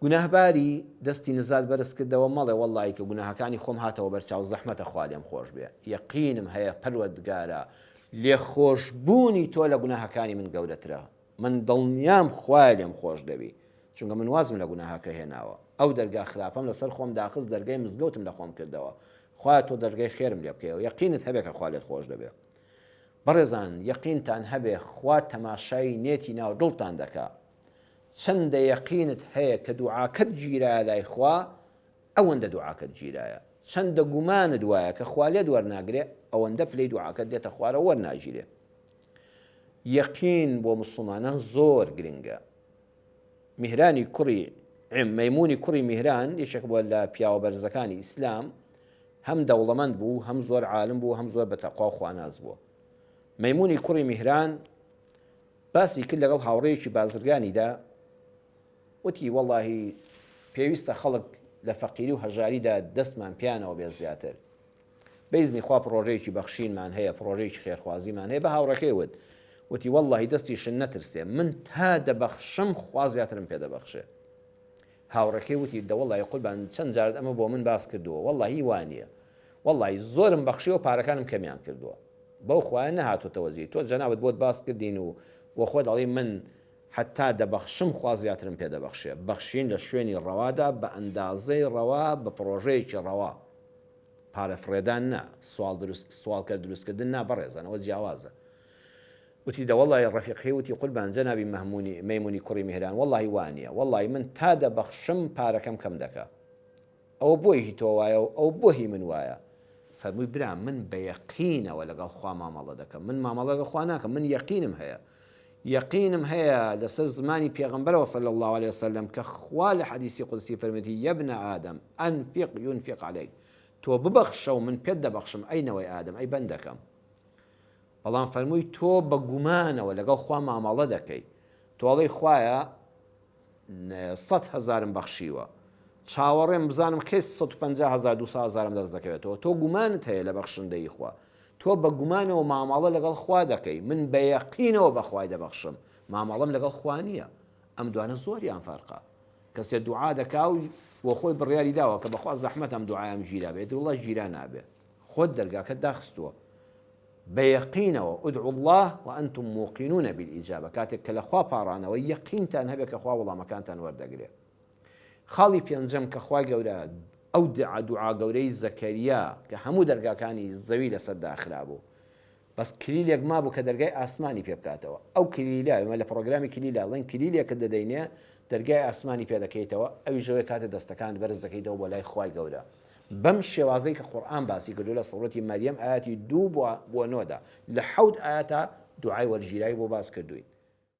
گوناهباری دەستی نزات بەرز کردەوە مەڵێ وەڵڵاهی کە گوناهەکانی خۆم هاتەوە بەرچاو زەحمەتە خوا لێم خۆش بێ یەقینم هەیە پەروەردگارا لێخۆشبوونی تۆ لە گوناهەکانی من گەورەترە من دڵنیام خوایە لێم خۆش دەبی چونکە من وازم لە گوناهەکە هێناوە ئەو دەرگا خراپەم لەسەر خۆم داخست دەرگای مزگەوتم لە خۆم کردەوە خوایە تۆ دەرگای خێرم لێ بکەیەوە یەقینت هەبێ کە خوا لێت خۆش دەبێ بەڕێزان یەقینتان هەبێ خوا تەماشای نێتی ناو دڵتان دەکا چەندە یەقینت هەیە کە دوعاکەت گیرایە لای خوا ئەوەندە دوعاکەت گیرایە چەندە گومانت وایە کە خوا لێت وەرناگرێ ئەوەندە پلەی دوعاکەت دێتە خوارەوە وەرناگیرێ یەقین بۆ مسوڵمانان زۆر گرنگە میهرانی کوڕی مەیمونی کوڕی میهران یەکێک بووە لە پیاوە بەرزەکانی ئیسلام هەم دەوڵەمەند بوو هەم زۆر عالم بوو هەم زۆر بەتەقوا و خواناس بووە مەیمونی کوڕی میهران باسی کرد لەگەڵ هاوڕێیەکی بازرگانیدا وتی وەڵاهی پێویستە خەڵک لە فەقیری و هەژاریدا دەستمان پێیانەوە بێ زیاتر بەیزنی خوا پڕۆژەیەکی بەخشینمان هەیە پڕۆژەیەکی خێرخوازیمان هەیە بە هاوڕێکەی وت وتی وەڵاهی دەستیشن نەترسێ من تا دەبەخشم خوا زیاترم پێ دەبەخشێ هاوڕێکەی وتی دەوەڵی قوربان چەند جارت ئەمە بۆ من باس کردووە وەڵاهی وانە وەڵی زۆرم بەخشیەوە پارەکانم کەمیان کردووە بەو خوایە نەهاتۆتەوە جێی تۆ جەنابت بۆت باس کردین و بۆ خۆت ئەڵێی من هەتا دەبەخشم خوا زیاترم پێ دەبەخشێ بەخشین لە شوێنی ڕەوادا بە ئەندازەی ڕەوا بە پڕۆژەیەکی ڕەوا پارە فڕێدان نا سواڵ دروست سواڵکەر دروستکردن نا بەڕێزان ئەوە جیاوازە وتی دەوەڵی ڕەفیقی وتی قوربان جەنابی مەهمونی مەیمونی کوڕی میهران وەڵی وانە وەڵی من تا دەبەخشم پارەکەم کەم دەکا ئەوە بۆ هی تۆ وایە و ئەو بۆ هی من وایە؟ فەرمووی برا من بە یەقینەوە لەگەڵ خوا مامەڵە دەکەم، من مامەڵە لەگەڵ خوا ناکەم، من یەقینم هەیە، یەقینم هەیە لەسەر زمانی پێغەمبەرەوە صلی اللە علیە وسلم کە خوا لە حەدیسی قودسی فەرموویەتی یەبنە ئادەم ئەنفق ینفق علیک تۆ ببەخشە و من پێت دەبەخشم ئەی نەوەی ئادەم ئەی بەندەکەم بەڵام فەرمووی تۆ بە گومانەوە لەگەڵ خوا مامەڵە دەکەی تۆ ئەڵێی خوایە سەت هەزارم بەخشیوە چاوەڕێم بزانم کەی 150 هەزار 200 هەزارم دەست دەکەوێتەوە تۆ گومانت هەیە لە بەخشندەی خوا تۆ بە گومانەوە مامەڵە لەگەڵ خوا دەکەی من بە یەقینەوە بەخوای دەبەخشم مامەڵەم لەگەڵ خوا نییە ئەم دوانە زۆریان فەرقە کەسێ دوعا دەکا و بۆ خۆی بڕیاری داوە کە بەخوا زەحمەت ئەم دوعایم گیرا بێت وڵا گیرا نابێ خۆت دەرگاکەت داخستووە بە یەقینەوە، ادعوا اللە وانتم موقنون بالاجابە، کاتێک کە لە خوا پاڕانەوە یەقینتان هەبێ کە خوا وەڵامەکانتان وەردەگرێ. خاڵی پێنجەم کە خوای گەورە ئەو دوعا گەورەی زەکەریا کە هەموو دەرگاکانی زەوی لەسەر داخرابوو بەس کلیلێک مابوو کە دەرگای ئاسمانی پێ بکاتەوە ئەو کلیلە ئێمە لە پڕۆگرامی کلیلە ئەڵێن کلیلێکت دەدەینێ دەرگای ئاسمانی پێ دەکەیتەوە ئەویش ئەوەیە کاتێ دەستەکانت بەرز دەکەیتەوە بۆ لای خوای گەورە بەم شێوازەی کە قورئان باسی کردووە لە سوڕەتی مەریەم ئایەتی دوو بۆ نۆدا لە حەوت ئایەتا دوعای وەرگیراوی بۆ باس کردووین.